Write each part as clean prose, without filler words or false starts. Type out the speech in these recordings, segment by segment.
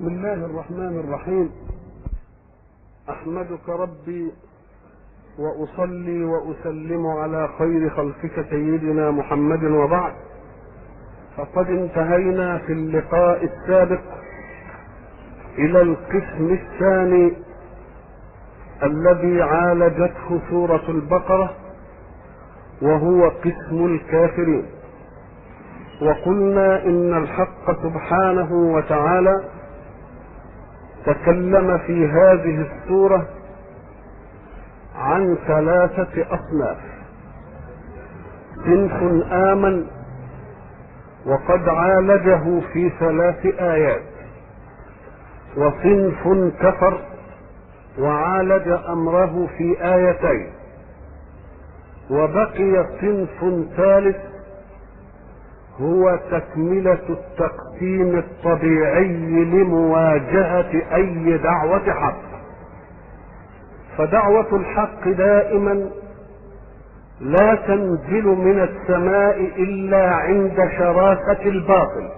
بسم الله الرحمن الرحيم. أحمدك ربي وأصلي وأسلم على خير خلقك سيدنا محمد، وبعد. فقد انتهينا في اللقاء السابق إلى القسم الثاني الذي عالجته سورة البقرة، وهو قسم الكافرين. وقلنا إن الحق سبحانه وتعالى تكلم في هذه السورة عن ثلاثة أصناف: صنف آمن وقد عالجه في 3 آيات، وصنف كفر وعالج أمره في 2 آيات، وبقي صنف ثالث هو تكملة التقسيم الطبيعي لمواجهة أي دعوة حق. فدعوة الحق دائما لا تنزل من السماء إلا عند شراسة الباطل،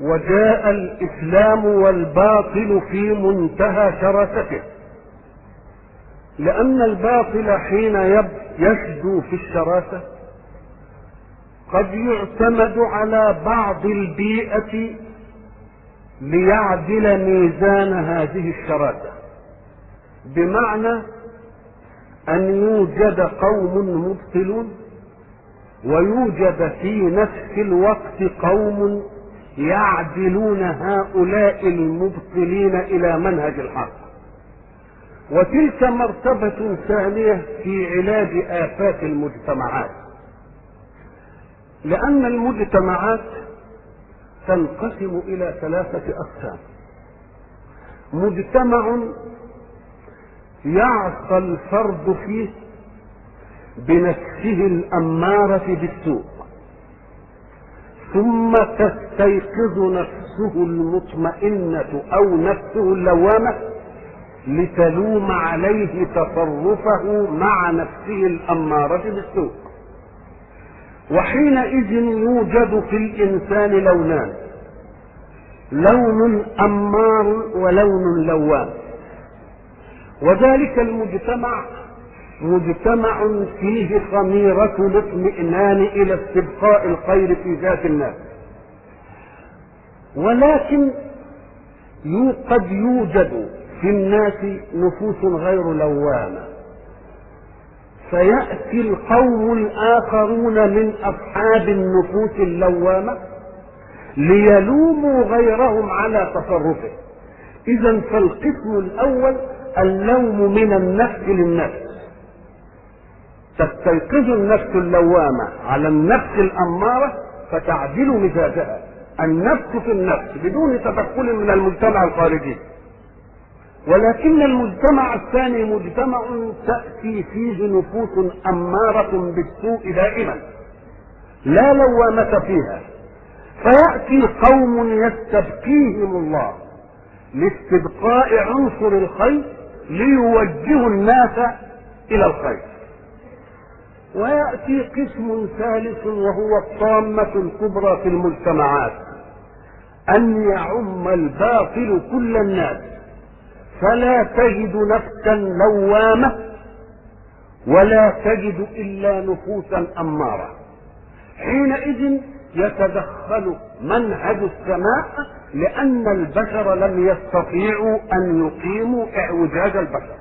وجاء الإسلام والباطل في منتهى شراسته، لأن الباطل حين يشدو في الشراسة قد يعتمد على بعض البيئة ليعدل ميزان هذه الشراسة، بمعنى أن يوجد قوم مبطلون ويوجد في نفس الوقت قوم يعدلون هؤلاء المبطلين إلى منهج الحق. وتلك مرتبة ثانية في علاج آفات المجتمعات، لأن المجتمعات تنقسم إلى 3 أقسام: مجتمع يعصى الفرد فيه بنفسه الأمارة بالسوء، ثم تستيقظ نفسه المطمئنة أو نفسه اللوامة لتلوم عليه تصرفه مع نفسه الأمارة بالسوء. وحينئذ يوجد في الإنسان لونان: لون أمار ولون لوام. وذلك المجتمع مجتمع فيه خميرة الاطمئنان إلى استبقاء الخير في ذات الناس، ولكن قد يوجد في الناس نفوس غير لوامة، فيأتي القوم الآخرون من أصحاب النفوس اللوامة ليلوموا غيرهم على تصرفه. إذن فالقسم الأول اللوم من النفس للنفس، تستيقظ النفس اللوامة على النفس الأمارة فتعدل مزاجها، النفس في النفس بدون تدخل من المجتمع الخارجي. ولكن المجتمع الثاني مجتمع تأتي فيه نفوس أمارة بالسوء دائما لا لوامة فيها، فيأتي قوم يستبقيهم الله لاستبقاء عنصر الخير ليوجهوا الناس إلى الخير. ويأتي قسم ثالث وهو الطامة الكبرى في المجتمعات، أن يعم الباطل كل الناس، فلا تجد نفسا لوامة ولا تجد إلا نفوسا أمارة. حينئذ يتدخل منهج السماء، لأن البشر لم يستطيعوا أن يقيموا اعوجاج البشر.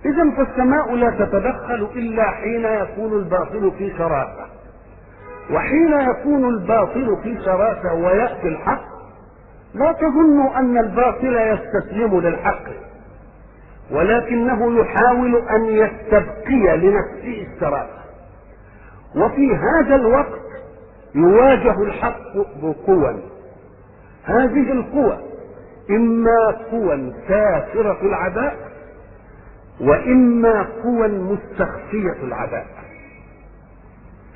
إذن فالسماء لا تتدخل إلا حين يكون الباطل في شراسة، وحين يكون الباطل في شراسة ويأتي الحق لا تظنوا أن الباطل يستسلم للحق، ولكنه يحاول أن يستبقي لنفسه الشراسة. وفي هذا الوقت يواجه الحق بقوى، هذه القوى إما قوى سافرة العداء وإما قوى مستخفية العداء.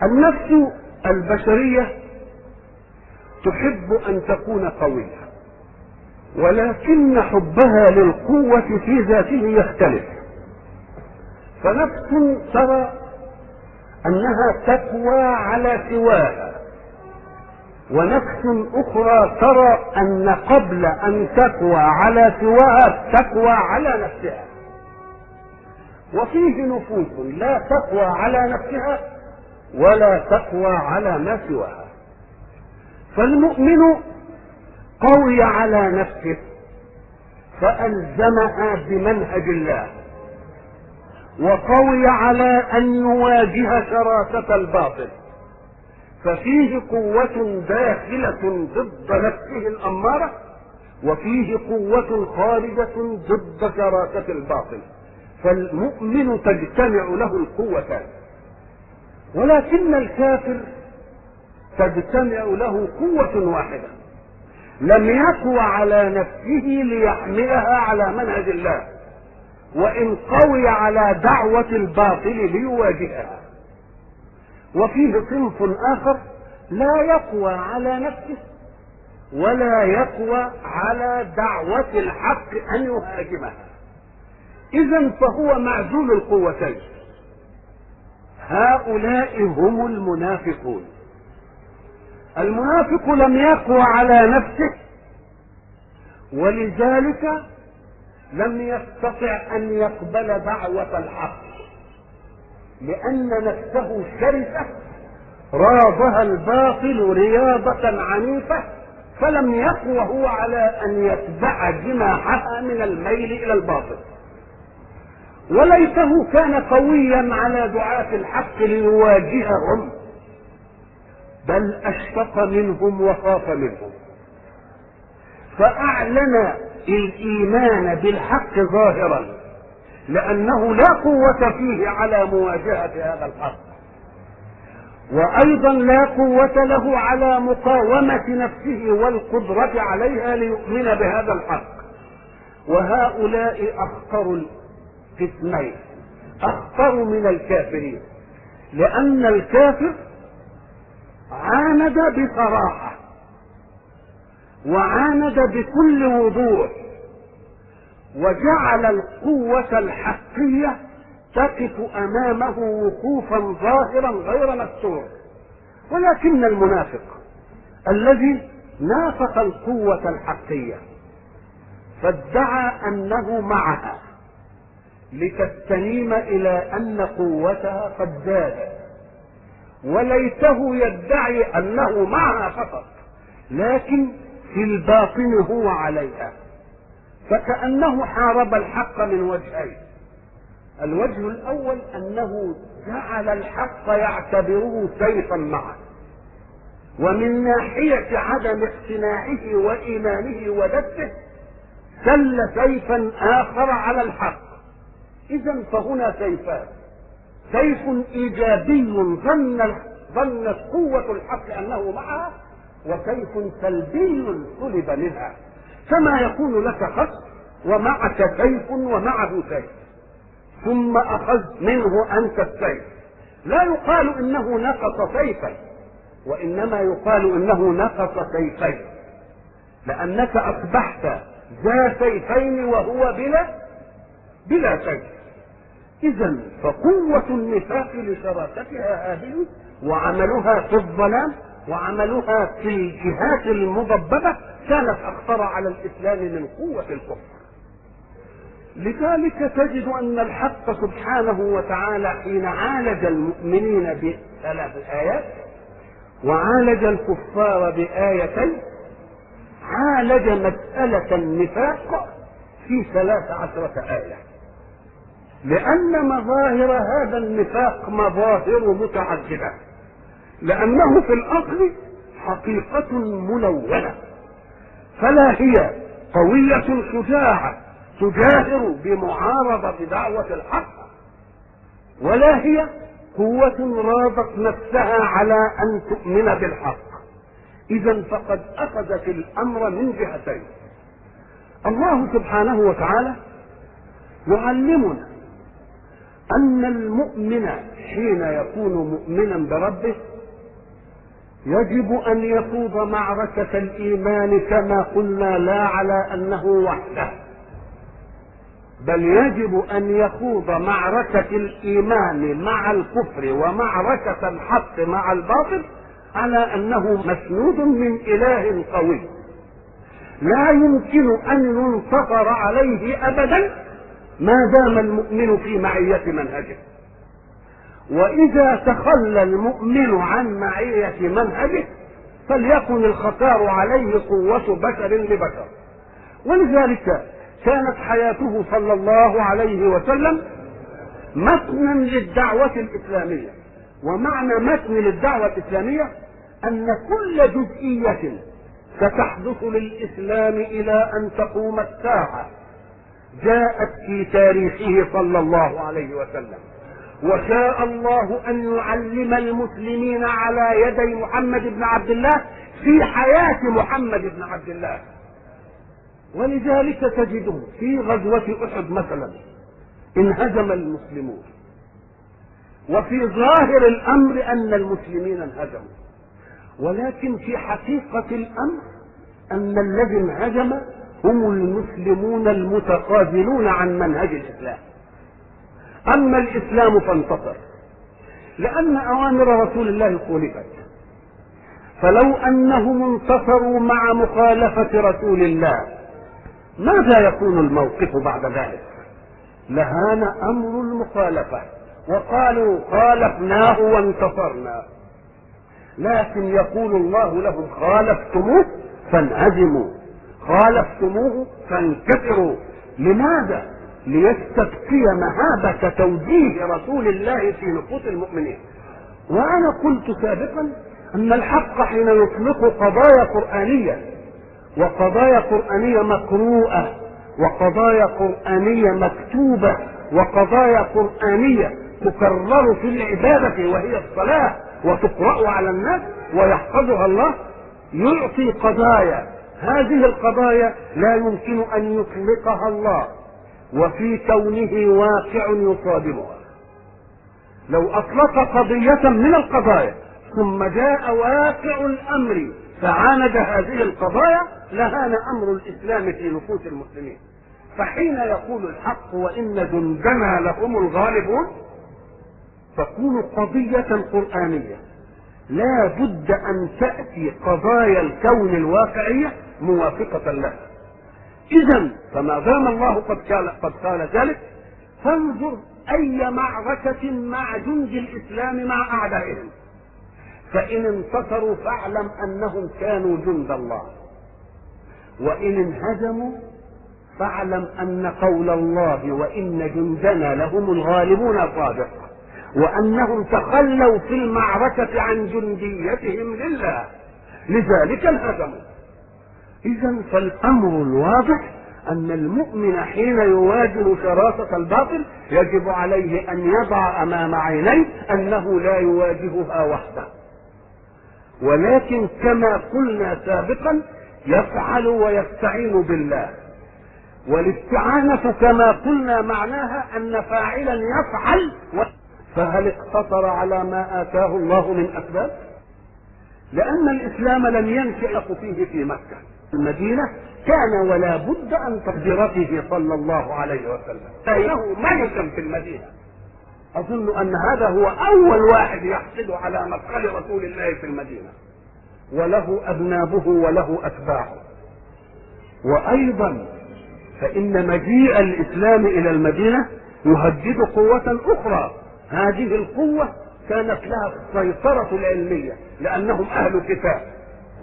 النفس البشرية تحب أن تكون قوية، ولكن حبها للقوة في ذاته يختلف. فنفس ترى أنها تقوى على سواها ونفس أخرى ترى أن قبل أن تقوى على سواها تقوى على نفسها. وفيه نفوس لا تقوى على نفسها ولا تقوى على ما سواها. فالمؤمن قوي على نفسه فألزمها بمنهج الله، وقوي على أن يواجه شراسة الباطل، ففيه قوة داخلة ضد نفسه الأمارة، وفيه قوة خارجة ضد شراسة الباطل. فالمؤمن تجتمع له القوتان، ولكن الكافر تجتمع له قوة واحدة، لم يقوى على نفسه ليحملها على منهج الله، وإن قوي على دعوة الباطل ليواجهها. وفيه صنف آخر لا يقوى على نفسه ولا يقوى على دعوة الحق أن يهاجمها، إذن فهو معزول القوتين. هؤلاء هم المنافقون. المنافق لم يقوى على نفسه، ولذلك لم يستطع أن يقبل دعوة الحق، لأن نفسه شرسة راضها الباطل رياضة عنيفة، فلم يقوى هو على أن يتبع جناحها من الميل إلى الباطل. وليته كان قويا على دعاة الحق ليواجههم، بل أشفق منهم وخاف منهم، فأعلن الإيمان بالحق ظاهرا، لأنه لا قوة فيه على مواجهة هذا الحق، وأيضا لا قوة له على مقاومة نفسه والقدرة عليها ليؤمن بهذا الحق. وهؤلاء أخطر القسمين، أخطر من الكافرين، لأن الكافر عاند بصراحة وعاند بكل وضوح، وجعل القوة الحقية تقف أمامه وقوفا ظاهرا غير مستور. ولكن المنافق الذي نافق القوة الحقية فادعى أنه معها لتستنيم إلى أن قوتها قد زادت، وليته يدعي أنه معها فقط، لكن في الباطن هو عليها، فكأنه حارب الحق من وجهين. الوجه الأول أنه جعل الحق يعتبره سيفا معه، ومن ناحية عدم اقتناعه وإيمانه ودفه سل سيفا آخر على الحق. إذن فهنا سيفان، سيف إيجابي ظنت قوة الحق أنه معها، وسيف سلبي سلب منها. كما يكون لك خصم ومعك سيف ومعه سيف، ثم أخذت منه أنت السيف، لا يقال إنه نقص سيفا، وإنما يقال إنه نقص سيفين، لأنك أصبحت ذا سيفين وهو بلا سيف. إذن فقوة النفاق لشراكتها هذه وعملها في الظلام وعملها في الجهات المضببة كانت أخطر على الإسلام من قوة الكفر. لذلك تجد أن الحق سبحانه وتعالى حين عالج المؤمنين بثلاث آيات وعالج الكفار بآيتين، عالج مسألة النفاق في 13 آية، لأن مظاهر هذا النفاق مظاهر متعددة، لأنه في الأصل حقيقة ملونة، فلا هي قوية شجاعة تجاهر بمعارضة دعوة الحق، ولا هي قوة راضت نفسها على أن تؤمن بالحق. إذن فقد أخذت الأمر من جهتين. الله سبحانه وتعالى يعلمنا أن المؤمن حين يكون مؤمنا بربه يجب أن يخوض معركة الإيمان كما قلنا، لا على أنه وحده، بل يجب أن يخوض معركة الإيمان مع الكفر ومعركة الحق مع الباطل، على أنه مسنود من إله قوي لا يمكن أن ينتصر عليه أبدا ما دام المؤمن في معية منهجه. وإذا تخلى المؤمن عن معية منهجه فليكن الخطر عليه قوة بشر لبشر. ولذلك كانت حياته صلى الله عليه وسلم متنا للدعوة الإسلامية. ومعنى متن للدعوة الإسلامية أن كل جزئية ستحدث للإسلام إلى أن تقوم الساعة جاءت في تاريخه صلى الله عليه وسلم. وشاء الله أن يعلم المسلمين على يدي محمد بن عبد الله في حياة محمد بن عبد الله. ولذلك تجده في غزوة أحد مثلا انهزم المسلمون، وفي ظاهر الأمر أن المسلمين انهزموا، ولكن في حقيقة الأمر أن الذي انهزم هم المسلمون المتخاذلون عن منهج الإسلام. أما الإسلام فانتصر، لأن أوامر رسول الله خولفت، فلو أنهم انتصروا مع مخالفة رسول الله ماذا يكون الموقف بعد ذلك؟ لهان أمر المخالفة وقالوا خالفناه وانتصرنا. لكن يقول الله لهم خالفتموه فانهزموا، خالفتموه فانكسروا. لماذا؟ ليستبقي مهابة توجيه رسول الله في نفوس المؤمنين. وأنا قلت سابقا أن الحق حين يطلق قضايا قرآنية، وقضايا قرآنية مقروءة، وقضايا قرآنية مكتوبة، وقضايا قرآنية تكرر في العبادة وهي الصلاة وتقرأ على الناس ويحفظها الله، يعطي قضايا، هذه القضايا لا يمكن أن يطلقها الله وفي كونه واقع يصادمها. لو أطلق قضية من القضايا ثم جاء واقع الأمر فعاند هذه القضايا لهان أمر الإسلام في نفوس المسلمين. فحين يقول الحق وإن جندنا لهم الغالبون تكون قضية قرآنية لا بد أن تأتي قضايا الكون الواقعية موافقة لها. إذن فما دام الله قد قال ذلك، فانظر أي معركة مع جند الإسلام مع أعدائهم، فإن انتصروا فاعلم أنهم كانوا جند الله، وإن انهزموا فاعلم أن قول الله وإن جندنا لهم الغالبون صادق، وأنهم تخلوا في المعركة عن جنديتهم لله، لذلك انهزموا. إذن فالأمر الواضح أن المؤمن حين يواجه شراسة الباطل يجب عليه أن يضع أمام عينيه أنه لا يواجهها وحده، ولكن كما قلنا سابقا يفعل ويستعين بالله. والاستعانة كما قلنا معناها أن فاعلا يفعل، فهل اقتصر على ما آتاه الله من أسباب؟ لأن الإسلام لم ينشأ فيه في مكة، المدينة كان ولا بد أن تقدرته صلى الله عليه وسلم، فإنه ملكا في المدينة. أظن أن هذا هو أول واحد يحصل على مدخل رسول الله في المدينة، وله أبنابه وله أتباعه. وأيضا فإن مجيء الإسلام إلى المدينة يهدد قوة أخرى، هذه القوة كانت لها السيطرة العلمية لأنهم أهل كتاب،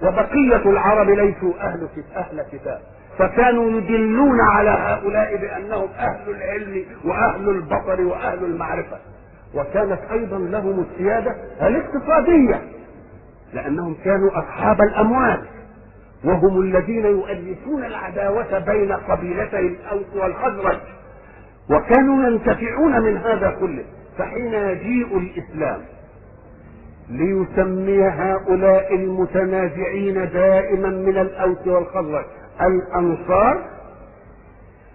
وبقية العرب ليسوا أهل كتاب، فكانوا يدلون على هؤلاء بأنهم أهل العلم وأهل البصر وأهل المعرفة. وكانت أيضا لهم السيادة الاقتصادية لأنهم كانوا أصحاب الأموال، وهم الذين يؤلفون العداوة بين قبيلتي الأوس والخزرج، وكانوا ينتفعون من هذا كله. فحين يجيء الإسلام ليسمي هؤلاء المتنازعين دائما من الأوس والخزرج الأنصار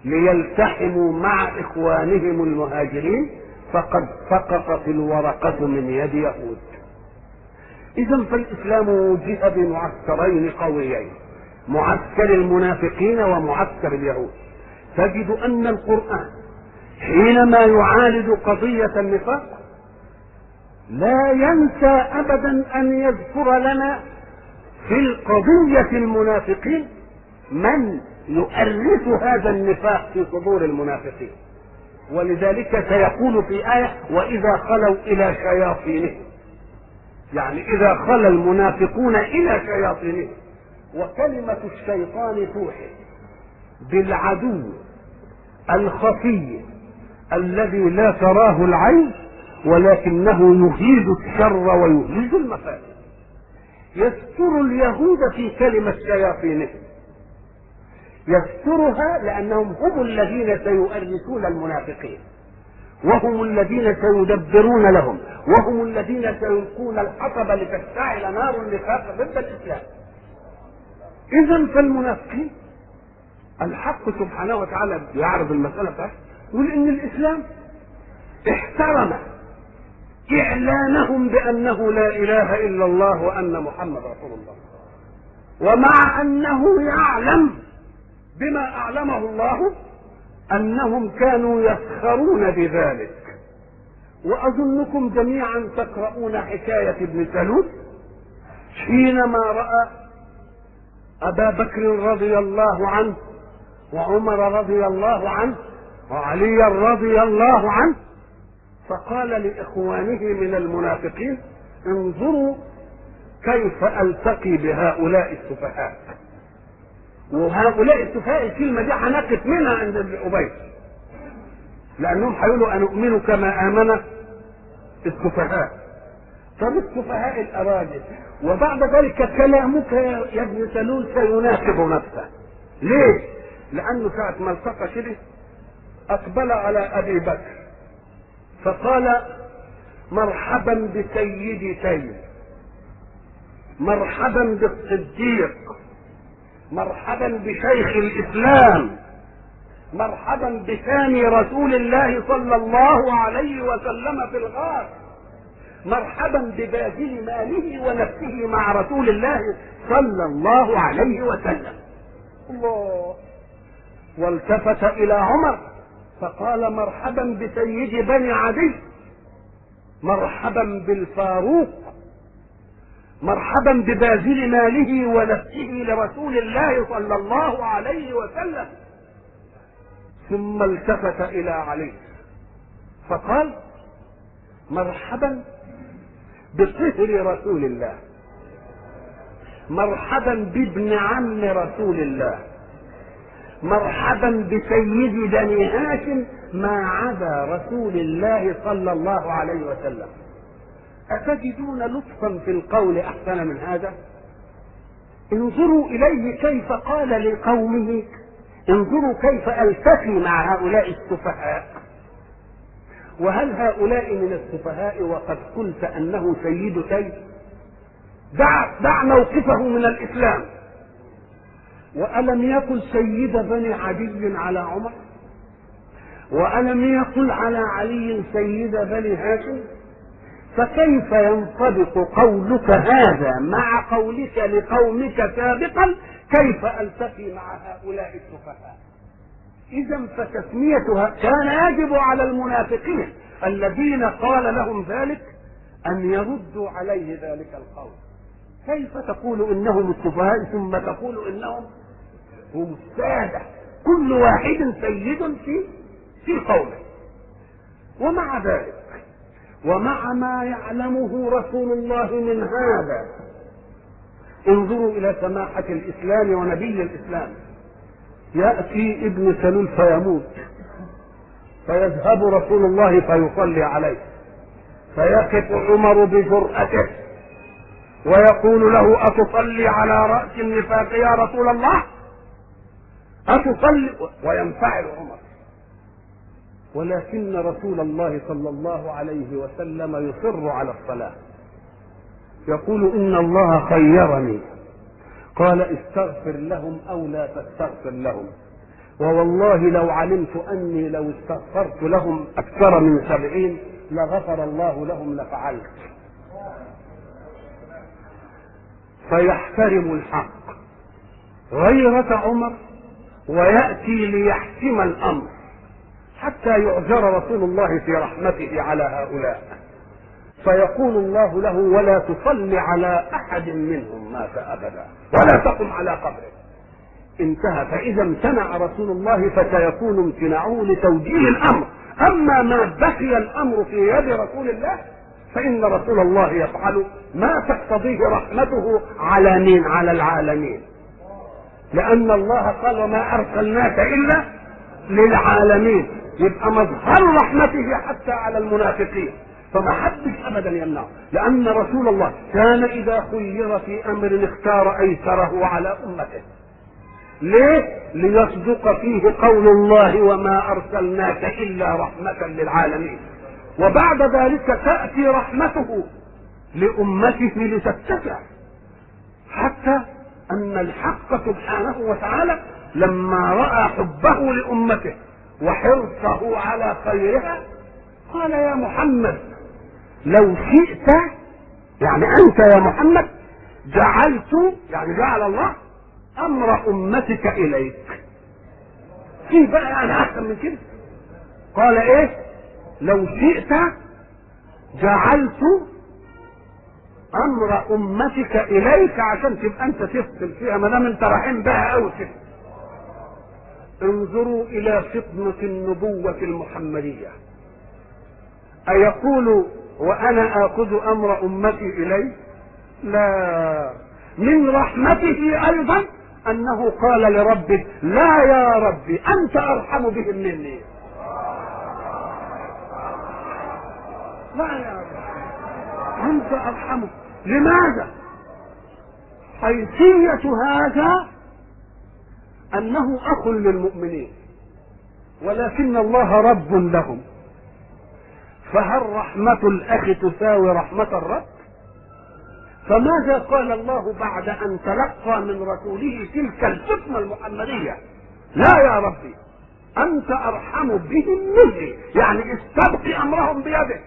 ليلتحموا مع إخوانهم المهاجرين، فقد سقطت الورقة من يد يهود. إذن فالإسلام وجه بمعسكرين قويين، معسكر المنافقين ومعسكر اليهود. تجد أن القرآن حينما يعالج قضية النفاق لا ينسى أبدا أن يذكر لنا في القضية المنافقين من يؤرث هذا النفاق في صدور المنافقين. ولذلك سيقول في آية: وإذا خلوا إلى شياطينهم، يعني إذا خلا المنافقون إلى شياطينهم. وكلمة الشيطان توحي بالعدو الخفي الذي لا تراه العين ولكنه يهيج الشر ويهيج المفاسد. يستر اليهود في كلمة شياطينهم، يسترها لأنهم هم الذين سيؤرثون المنافقين، وهم الذين سيدبرون لهم، وهم الذين سيلقون الحطب لتشتعل نار النفاق ضد الإسلام. إذن فالمنافقين الحق سبحانه وتعالى يعرض المسألة بتاعته، يقول إن الإسلام احترم إعلانهم بأنه لا إله إلا الله وأن محمد رسول الله، ومع أنه يعلم بما أعلمه الله أنهم كانوا يسخرون بذلك. وأظنكم جميعا تقرؤون حكاية ابن سلول حينما رأى أبا بكر رضي الله عنه وعمر رضي الله عنه وعلي رضي الله عنه، فقال لإخوانه من المنافقين: انظروا كيف ألتقي بهؤلاء السفهاء. وهؤلاء السفهاء الكلمة دي هنقف منها عند ابن أبي، لأنهم هيقولوا أنؤمن كما آمن السفهاء. طب السفهاء الأراجل. وبعد ذلك كلامك يا ابن سلول سيناقض نفسه. ليه؟ لأنه ساعة ما التقى كده أقبل على أبي بكر فقال: مرحبا بسيدي تيم، مرحبا بالصديق، مرحبا بشيخ الإسلام، مرحبا بثاني رسول الله صلى الله عليه وسلم في الغار، مرحبا بباذل ماله ونفسه مع رسول الله صلى الله عليه وسلم. الله. والتفت إلى عمر فقال: مرحبا بسيد بني عدي، مرحبا بالفاروق، مرحبا بباذل ماله ونفسه لرسول الله صلى الله عليه وسلم. ثم التفت إلى علي فقال: مرحبا بصهر رسول الله، مرحبا بابن عم رسول الله، مرحبا بسيد بني هاشم ما عدا رسول الله صلى الله عليه وسلم. أتجدون لطفا في القول أحسن من هذا؟ انظروا إليه كيف قال لقومه، انظروا كيف ألتقي مع هؤلاء السفهاء. وهل هؤلاء من السفهاء وقد قلت أنه سيد تيم؟ دع موقفه من الإسلام. وألم يقل سيد بني عدي على عمر؟ وألم يقل على علي سيد بني هاشم؟ فكيف ينطبق قولك هذا مع قولك لقومك سابقا كيف ألتقي مع هؤلاء السفهاء؟ إذا فتسميتها كان يجب على المنافقين الذين قال لهم ذلك أن يردوا عليه ذلك القول. كيف تقول إنهم السفهاء ثم تقول إنهم هم السادة؟ كل واحد سيد في قوله. ومع ذلك ومع ما يعلمه رسول الله من هذا، انظروا إلى سماحة الإسلام ونبي الإسلام. يأتي ابن سلول فيموت، فيذهب رسول الله فيصلي عليه، فيقف عمر بجرأته ويقول له: أتصلي على رأس النفاق يا رسول الله؟ أتصلي؟ وينفعل عمر. ولكن رسول الله صلى الله عليه وسلم يصر على الصلاة، يقول: إن الله خيرني، قال: استغفر لهم أو لا تستغفر لهم، ووالله لو علمت أني لو استغفرت لهم أكثر من 70 لغفر الله لهم لفعلت. فيحترم الحق غيرة عمر ويأتي ليحسم الأمر حتى يعذر رسول الله في رحمته على هؤلاء. فيقول الله له ولا تصل على أحد منهم مات أبدا ولا تقم على قبره. انتهى. فإذا امتنع رسول الله فسيكون امتناعه لتوجيه الأمر، أما ما بقي الأمر في يد رسول الله فإن رسول الله يفعل ما تقتضيه رحمته على مين؟ على العالمين، لأن الله قال وما أرسلناك إلا للعالمين، يبقى مظهر رحمته حتى على المنافقين، فما حدش أبدا يمنعه، لأن رسول الله كان إذا خير في أمر اختار أيسره على أمته. ليه؟ ليصدق فيه قول الله وما أرسلناك إلا رحمة للعالمين. وبعد ذلك تأتي رحمته لأمته لتتسع، حتى أن الحق سبحانه وتعالى لما رأى حبه لأمته وحرصه على خيرها قال يا محمد لو شئت، يعني أنت يا محمد، جعلت، يعني جعل الله أمر أمتك إليك. في بقى أنا أحسن من كده؟ قال إيه؟ لو شئت جعلت أمر أمتك إليك، عشان تبقى أنت تفصل فيها ما دام أنت رحيم بها أوي كده. انظروا إلى فطنة النبوة المحمدية، أيقول وأنا آخذ أمر أمتي إلي؟ لا. من رحمته أيضا أنه قال لربه لا يا ربي أنت أرحم بهم مني. لا يا ربي أنت أرحمه. لماذا؟ حيثية هذا أنه أخ للمؤمنين ولكن الله رب لهم، فهل رحمة الأخ تساوي رحمة الرب؟ فماذا قال الله بعد أن تلقى من رسوله تلك الحكمة المحمدية؟ لا يا ربي أنت أرحم بهم مني، يعني استبقي أمرهم بيدك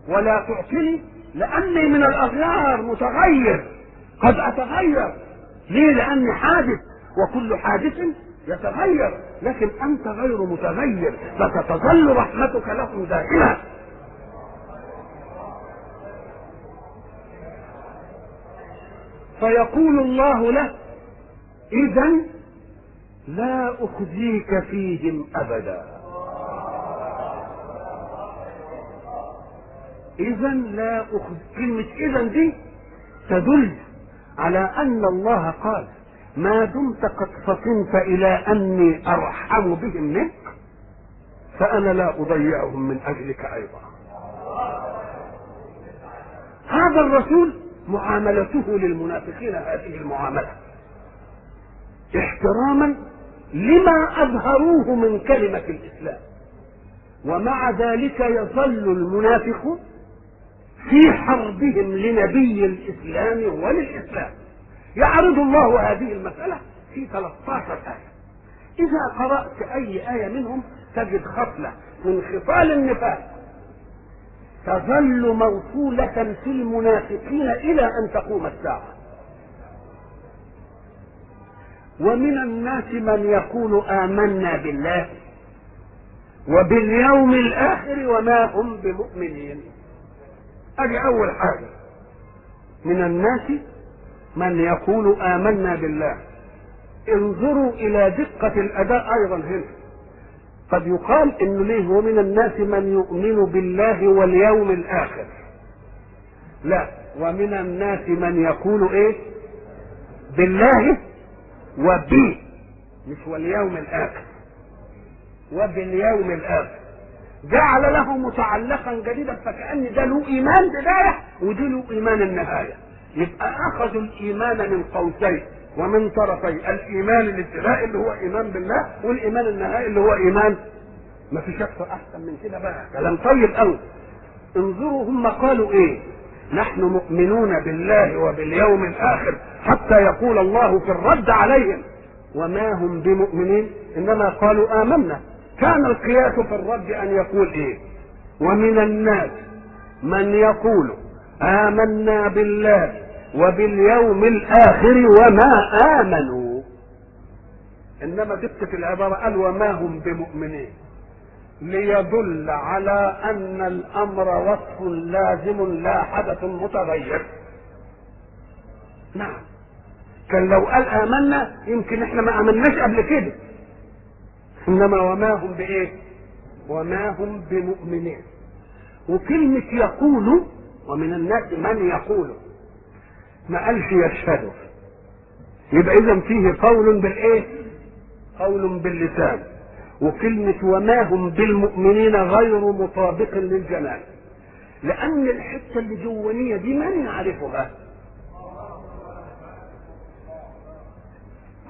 ولا تعطني لأني من الأغيار متغير، قد أتغير. ليه؟ لأني حادث وكل حادث يتغير، لكن أنت غير متغير، فتتظل رحمتك لهم دائما. فيقول الله له إذن لا أخزيك فيهم أبدا. إذن لا أخزيك، كلمة إذن دي تدل على أن الله قال ما دمت قد فطنت إلى أني أرحم بهم منك فأنا لا أضيعهم من أجلك أيضا. هذا الرسول معاملته للمنافقين هذه المعاملة احتراما لما أظهروه من كلمة الإسلام، ومع ذلك يظل المنافقون في حربهم لنبي الإسلام وللإسلام. يعرض الله هذه المسألة في 13 آية. إذا قرأت أي آية منهم تجد خصلة من خصال النفاق تظل موصولة في المنافقين إلى أن تقوم الساعة. ومن الناس من يقول آمنا بالله وباليوم الآخر وما هم بمؤمنين. أدي أول حاجة، من الناس من يقول آمنا بالله. انظروا إلى دقة الأداء أيضا هنا. قد يقال إنه ليه ومن الناس من يؤمن بالله واليوم الآخر؟ لا، ومن الناس من يقول إيه؟ بالله وبي، مش واليوم الآخر، وباليوم الآخر. جعل له متعلقا جديدا، فكأن ده له إيمان بداية وده له إيمان النهاية. يبقى أخذوا الإيمان من قوسين ومن طرفي، الإيمان الابتدائي اللي هو إيمان بالله، والإيمان النهائي اللي هو إيمان ما فيش أكثر أحسن من كده بقى. كلام طيب أوي. انظروا هم قالوا إيه؟ نحن مؤمنون بالله وباليوم الآخر، حتى يقول الله في الرد عليهم وما هم بمؤمنين إنما قالوا آمنا. كان القياس في الرد أن يقول إيه؟ ومن الناس من يقول آمنا بالله وباليوم الآخر وما آمنوا. إنما دقة العبارة قال وما هم بمؤمنين. ليدل على أن الأمر وصف لازم لا حدث متغير. نعم، كان لو قال آمنا يمكن احنا ما آمناش قبل كده، إنما وما هم بإيه؟ وما هم بمؤمنين. وكلمة يقول، ومن الناس من يقول، ما قالش يشهدوا، يبقى إذا فيه قول بالإيه؟ قول باللسان. وكلمة وما هم بالمؤمنين غير مطابق للجمال، لأن الحتة اللي جوانية دي من يعرفها؟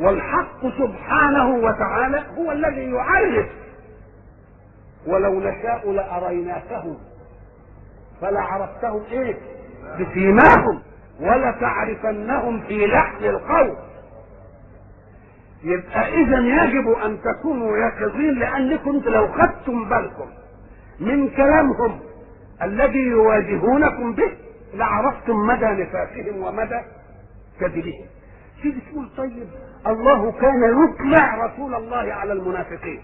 والحق سبحانه وتعالى هو الذي يعرف. ولو نشاء لأريناكهم فلعرفتهم إيه؟ بسيماهم ولتعرفنهم في لحن القول. يبقى إذا يجب أن تكونوا يقظين، لأنكم لو خدتم بالكم من كلامهم الذي يواجهونكم به لعرفتم مدى نفاقهم ومدى كذبهم. تيجي تقول طيب الله كان يطلع رسول الله على المنافقين،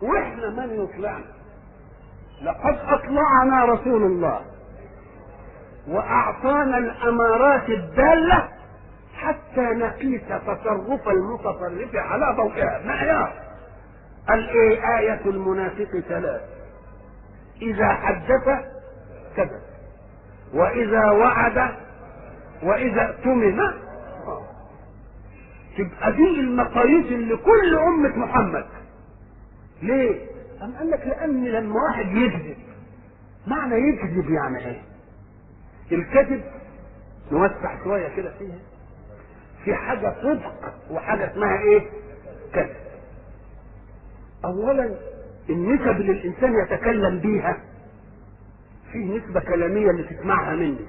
واحنا من يطلعنا؟ لقد اطلعنا رسول الله واعطانا الامارات الدالة حتى نقيس تصرف المتصرف على ضوئها. معيار الايه؟ آية المنافق ثلاث: إذا حدث كذب، وإذا وعد، وإذا اؤتمن. تبقى دي المقاييس اللي كل أمة محمد. ليه؟ أم قال لك لأن لما واحد يكذب، معنى يكذب يعني إيه؟ الكذب نوسع شوية كده فيها، في حاجة صدق وحاجة اسمها إيه؟ كذب. أولا النسب اللي الإنسان يتكلم بيها، فيه نسبة كلامية اللي تسمعها مني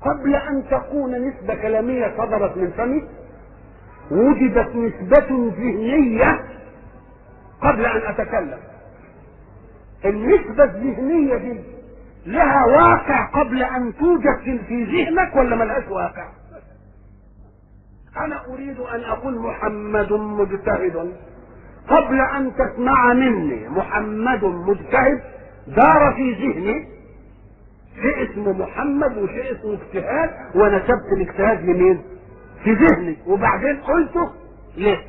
قبل أن تكون نسبة كلامية صدرت من فمي، وجدت نسبة ذهنية قبل أن أتكلم. النسبة الذهنية دي لها واقع قبل أن توجد في ذهنك ولا ملهاش واقع؟ أنا أريد أن أقول محمد مجتهد، قبل أن تسمع مني محمد مجتهد دار في ذهني شيء اسمه محمد وشيء اسمه اجتهاد، ونسبت الاجتهاد لمين؟ في ذهني، وبعدين قلته لك.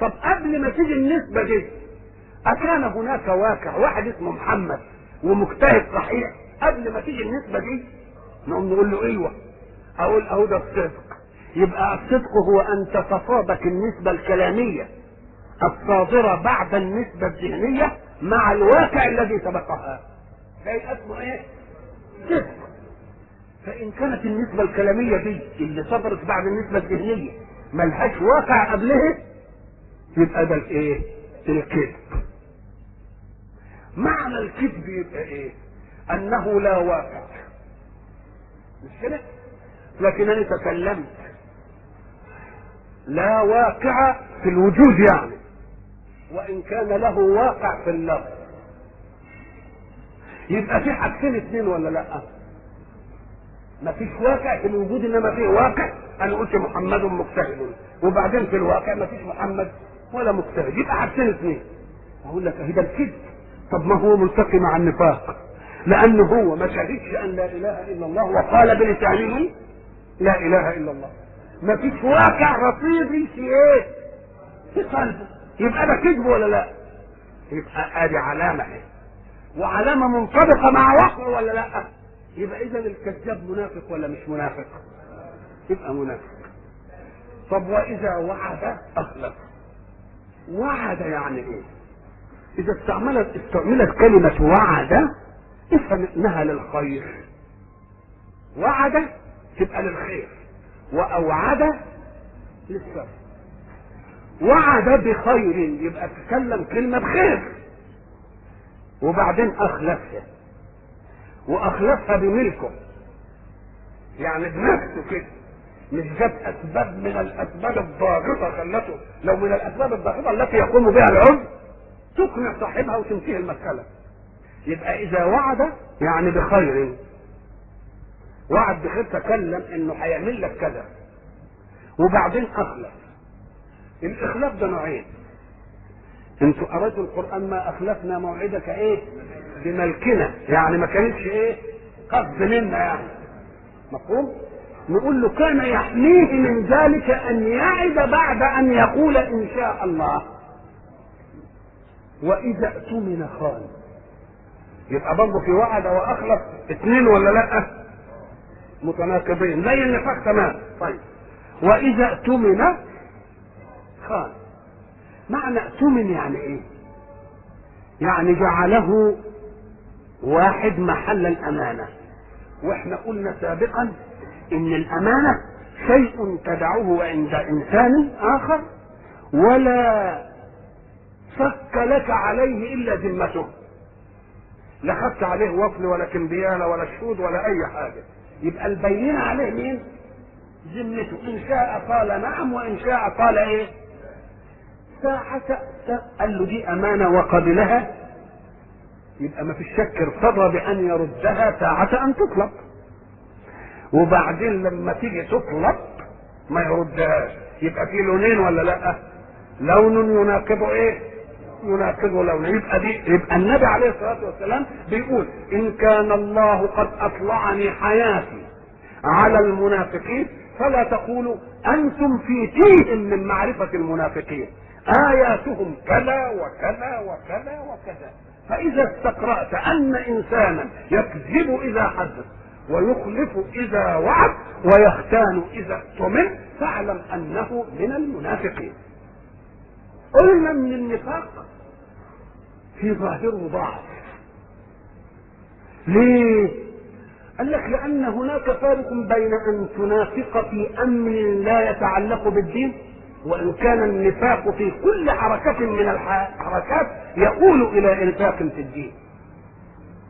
طب قبل ما تيجي النسبة دي أكان هناك واقع واحد اسمه محمد ومجتهد صحيح قبل ما تيجي النسبة دي؟ نقوم نقول له ايوه. اقول اهو ده الصدق. يبقى الصدق هو ان تتطابق النسبة الكلامية الصادرة بعد النسبة الذهنية مع الواقع الذي سبقها، ده يبقى اسمه ايه؟ صدق. فإن كانت النسبة الكلامية دي اللي صدرت بعد النسبة الذهنية ملهاش واقع قبلها، يبقى ده الايه؟ الكذب. معنى الكذب يبقى ايه؟ انه لا واقع، مش كده؟ لكنني تكلمت، لا واقع في الوجود يعني، وان كان له واقع في اللفظ. يبقى في حاجتين اتنين ولا لا؟ ما فيش واقع في الوجود، انما فيه واقع. انا قلت محمد مجتهد، وبعدين في الواقع ما فيش محمد ولا مجتهد، يبقى حاجتين اتنين. اقول لك اهي ده الكذب. طب ما هو ملتقي مع النفاق، لانه هو ما شهدش ان لا اله الا الله وقال بلسانه لا اله الا الله، ما فيش واقع رصيدي في ايه؟ في قلبه. يبقى ده كذب ولا لا؟ يبقى ادي علامة ايه؟ وعلامة منطبقه مع واقعه ولا لا؟ يبقى اذا الكذاب منافق ولا مش منافق؟ يبقى منافق. طب واذا وعد اخلف. وعد يعني ايه؟ اذا استعملت كلمة وعد افهم انها للخير. وعد تبقى للخير، واوعد للشر. وعد بخير يبقى تكلم كلمة بخير، وبعدين اخلفها، واخلفها بملكه، يعني بنفسه كده، مش جاب اسباب من الاسباب الضاغطه خلته. لو من الاسباب الضاغطه التي يقوم بها العبد تقنع صاحبها وتنتهي المسالة. يبقى اذا وعد يعني بخير، وعد بخير، تكلم انه هيعمل لك كذا، وبعدين اخلف. الاخلاف ده نوعين: انتوا قرأتوا القرآن ما أخلفنا موعدك ايه؟ بملكنا، يعني ما كانتش ايه؟ قصد منا يعني. مفهوم؟ نقول له كان يحميه من ذلك أن يعد بعد أن يقول إن شاء الله. وإذا اؤتمن خان، يبقى برضه في وعد وأخلف اثنين ولا لأ؟ متناقضين زي النفاق تمام. طيب وإذا اؤتمن خان، معنى اؤتمن يعني ايه؟ يعني جعله واحد محل الأمانة. واحنا قلنا سابقا ان الأمانة شيء تدعوه عند إنسان آخر ولا شك لك عليه إلا ذمته، لا خدت عليه وصل ولا كمبيالة ولا شهود ولا أي حاجة، يبقى البينة عليه مين؟ ذمته. إن شاء قال نعم وإن شاء قال إيه؟ ساعة قال له دي أمانة وقبلها، يبقى ما فيش شك ارتضى بأن يردها ساعة أن تطلب، وبعدين لما تيجي تطلب ما يردهاش، يبقى في لونين ولا لا؟ لون يناقضه ايه؟ يناقضه لون. يبقى دي، يبقى النبي عليه الصلاة والسلام بيقول إن كان الله قد أطلعني حياتي على المنافقين فلا تقولوا أنتم في تيه من معرفة المنافقين، آياتهم كذا وكذا وكذا وكذا. فإذا استقرأت أن إنسانا يكذب إذا حدث ويخلف إذا وعد ويختان إذا اؤتمن فاعلم أنه من المنافقين. قلنا من النفاق في ظاهره ضعف. ليه؟ قال لك لأن هناك فارق بين أن تنافق في أمر لا يتعلق بالدين، وإن كان النفاق في كل حركة من الحركات يؤول إلى إنفاق في الدين،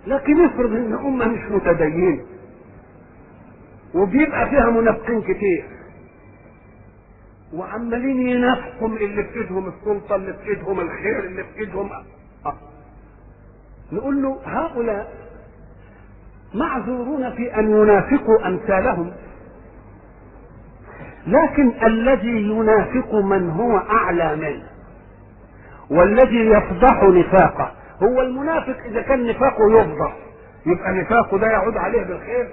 لكن افرض إن أمة مش متدينة وبيبقى فيها منافقين كتير وعمالين ينافقوا اللي في ايدهم السلطة، اللي في ايدهم الخير، اللي في ايدهم نقول له هؤلاء معذورون في أن ينافقوا أمثالهم، لكن الذي ينافق من هو أعلى منه والذي يفضح نفاقه هو المنافق. إذا كان نفاقه يفضح يبقى نفاقه ده يعود عليه بالخير،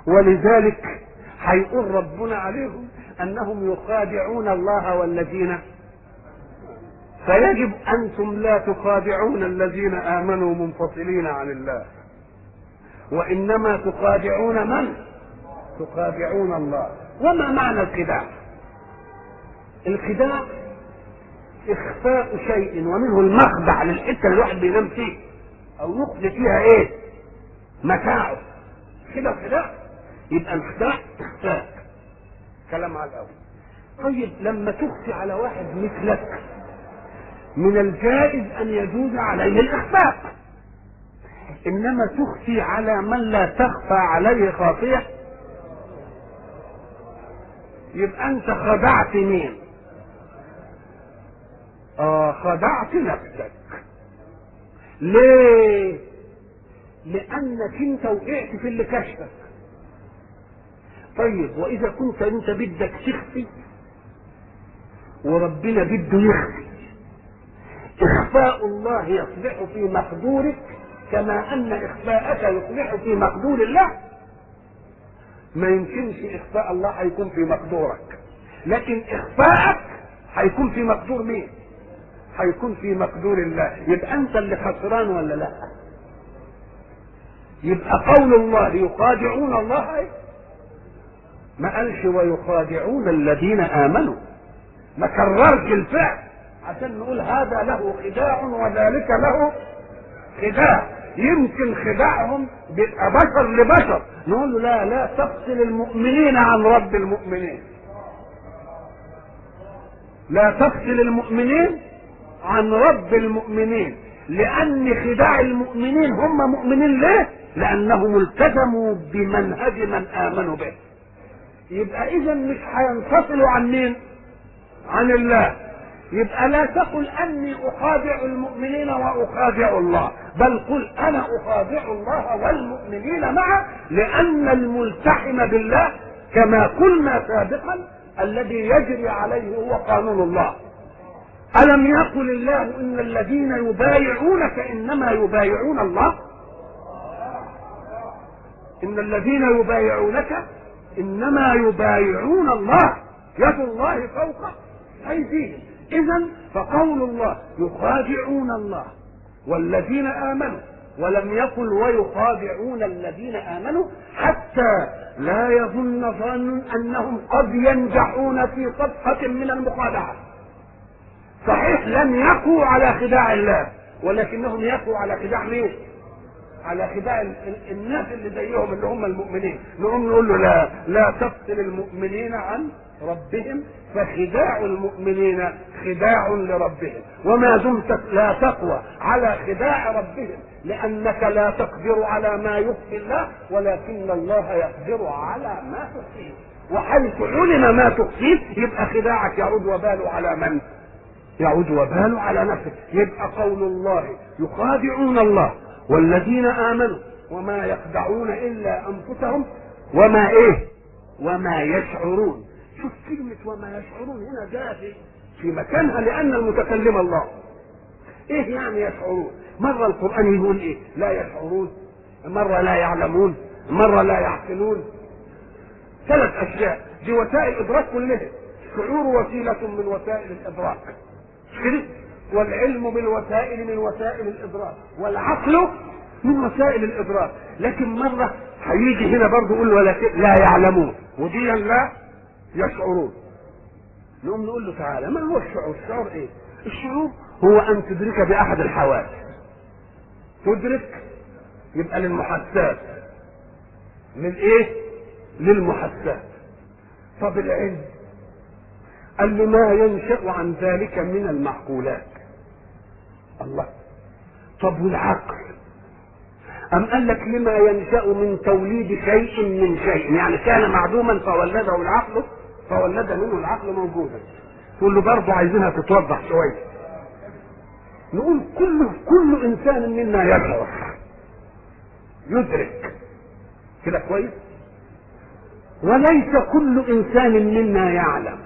ولذلك هيقول ربنا عليهم أنهم يخادعون الله والذين، فيجب أنتم لا تخادعون الذين آمنوا منفصلين عن الله، وإنما تخادعون من؟ تخادعون الله. وما معنى الخداع؟ الخداع إخفاء شيء، ومنه المخدع للحتة اللي الواحد بينام فيه أو يخفي فيها إيه؟ متاعه، كده الخداع. يبقى الخداع إخفاء، كلام على الأول. طيب لما تخفي على واحد مثلك من الجائز أن يجوز عليه الإخفاء، إنما تخفي على من لا تخفى عليه خافية يبقى أنت خدعت مين؟ خدعت نفسك. ليه؟ لأنك أنت وقعت في اللي كشفك. طيب وإذا كنت أنت بدك تخفي وربنا بده يخفي، إخفاء الله يصبح في مقدورك كما أن إخفاءك يصبح في مقدور الله. ما يمكنش إخفاء الله هيكون في مقدورك، لكن إخفاءك هيكون في مقدور مين؟ هيكون في مقدور الله. يبقى أنت اللي خسران ولا لا؟ يبقى قول الله يخادعون الله، ما قالش ويخادعون الذين آمنوا، ما كررش الفعل عشان نقول هذا له خداع وذلك له خداع. يمكن خداعهم بيبقى بشر لبشر، نقول له لا لا تفصل المؤمنين عن رب المؤمنين، لا تفصل المؤمنين عن رب المؤمنين، لأن خداع المؤمنين هم مؤمنين ليه؟ لأنهم التزموا بمنهج من آمنوا به. يبقى إذا مش هينفصلوا عن مين؟ عن الله. يبقى لا تقل أني أخادع المؤمنين وأخادع الله، بل قل أنا أخادع الله والمؤمنين معا، لأن الملتحم بالله كما قلنا سابقا الذي يجري عليه هو قانون الله، ألم يقل الله إن الذين يبايعونك إنما يبايعون الله؟ إن الذين يبايعونك إنما يبايعون الله، يد الله فوق أيديهم. إذن فقول الله يخادعون الله والذين آمنوا، ولم يقل ويخادعون الذين آمنوا، حتى لا يظن ظن أنهم قد ينجحون في صفحة من المخادعة. صحيح لم يقوا على خداع الله، ولكنهم يقوا على خداع مين؟ على خداع الناس اللي زيهم اللي هم المؤمنين. نقوم نقول له لا، لا تفصل المؤمنين عن ربهم، فخداع المؤمنين خداع لربهم، وما دمت لا تقوى على خداع ربهم، لأنك لا تقدر على ما يخفي الله، ولكن الله يقدر على ما تخفيه، وحيث علم ما تخفيه يبقى خداعك يعود وباله على من؟ يعود وباله على نفسك. يبقى قول الله يخادعون الله والذين آمنوا وما يخدعون إلا أنفسهم وما إيه؟ وما يشعرون. شوف كلمة وما يشعرون هنا جاءت في مكانها لأن المتكلم الله. إيه يعني يشعرون؟ مرة القرآن يقول إيه؟ لا يشعرون، مرة لا يعلمون، مرة لا يعقلون. ثلاث أشياء دي وسائل إدراك كلها. الشعور وسيلة من وسائل الإدراك، والعلم بالوسائل من وسائل الإدراك، والعقل من وسائل الإدراك. لكن مرة هيجي هنا برضه يقول ولكن لا يعلمون ودي لا يشعرون. نقوم نقول له تعالى، ما هو الشعور؟ الشعور ايه؟ الشعور هو ان تدرك بأحد الحواس. تدرك يبقى للمحسات، للايه؟ للمحسات. طب العلم قال له ما ينشأ عن ذلك من المعقولات. الله. طب والعقل؟ أم قال لك لما ينشأ من توليد شيء من شيء، يعني كان معدوما فولده العقل، فولد منه العقل موجودا. تقول له برضه عايزينها تتوضح شوية. نقول كل إنسان منا يشعر، يدرك كده كويس، وليس كل إنسان منا يعلم،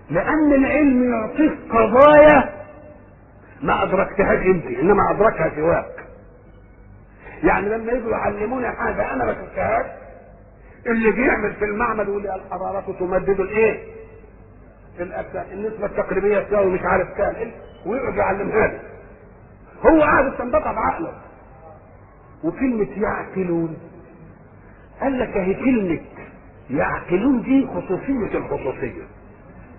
لأن العلم يعطيك قضايا ما أدركتهاش أنت، إنما أدركها سواك. يعني لما يجوا يعلموني حاجة أنا ما شفتهاش، اللي بيعمل في المعمل يقول لي الحرارة تمدد الإيه؟ النسبة التقريبية تساوي مش عارف كام، ويقعد يعلمها لي. هو قاعد يستنبطها بعقله. وكلمة يعقلون، قال لك أهي كلمة يعقلون دي خصوصية الخصوصية،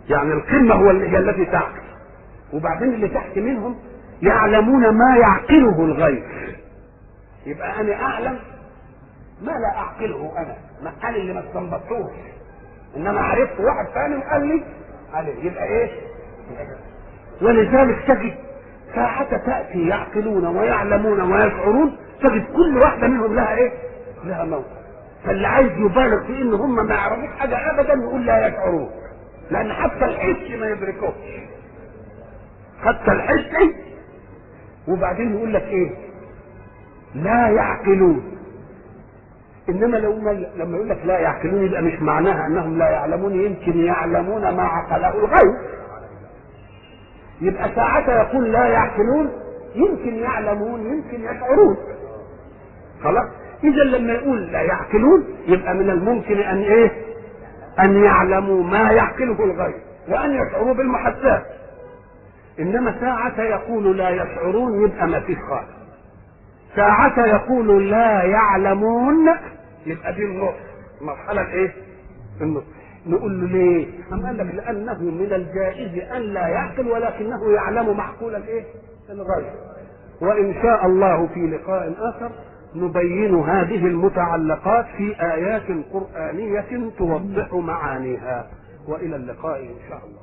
يعني القمة هو هي التي تعقل، وبعدين اللي تحت منهم يعلمون ما يعقله الغير. يبقى أنا أعلم ما لا أعقله أنا، ما أنا اللي ما استنبطتوش، إنما عرفت واحد ثاني وقال لي عليه، يبقى إيه؟ ولذلك تجد ساعة تأتي يعقلون ويعلمون ويشعرون، تجد كل واحدة منهم لها إيه؟ لها موقف. فاللي عايز يبالغ في إن هم ما يعرفوش حاجة أبدا يقول لا يشعرون، لأن حتى الحس ما يدركوش، حتى الحس. وبعدين يقول لك إيه؟ لا يعقلون. إنما لما يقول لك لا يعقلون يبقى مش معناها أنهم لا يعلمون، يمكن يعلمون ما عقله الغير. يبقى ساعتها يقول لا يعقلون، يمكن يعلمون، يمكن يشعرون. خلاص؟ إذا لما يقول لا يعقلون يبقى من الممكن أن إيه؟ أن يعلموا ما يعقله الغير وأن يشعروا بالمحسات. إنما ساعة يقول لا يشعرون يبقى ما فيش خالص. ساعة يقول لا يعلمون يبقى دي النص، مرحلة الايه؟ النص. نقول له ليه؟ أم قال لك لأنه من الجائز أن لا يعقل ولكنه يعلم معقول الايه؟ الغير. وإن شاء الله في لقاء آخر نبين هذه المتعلقات في آيات قرآنية توضح معانيها. وإلى اللقاء إن شاء الله.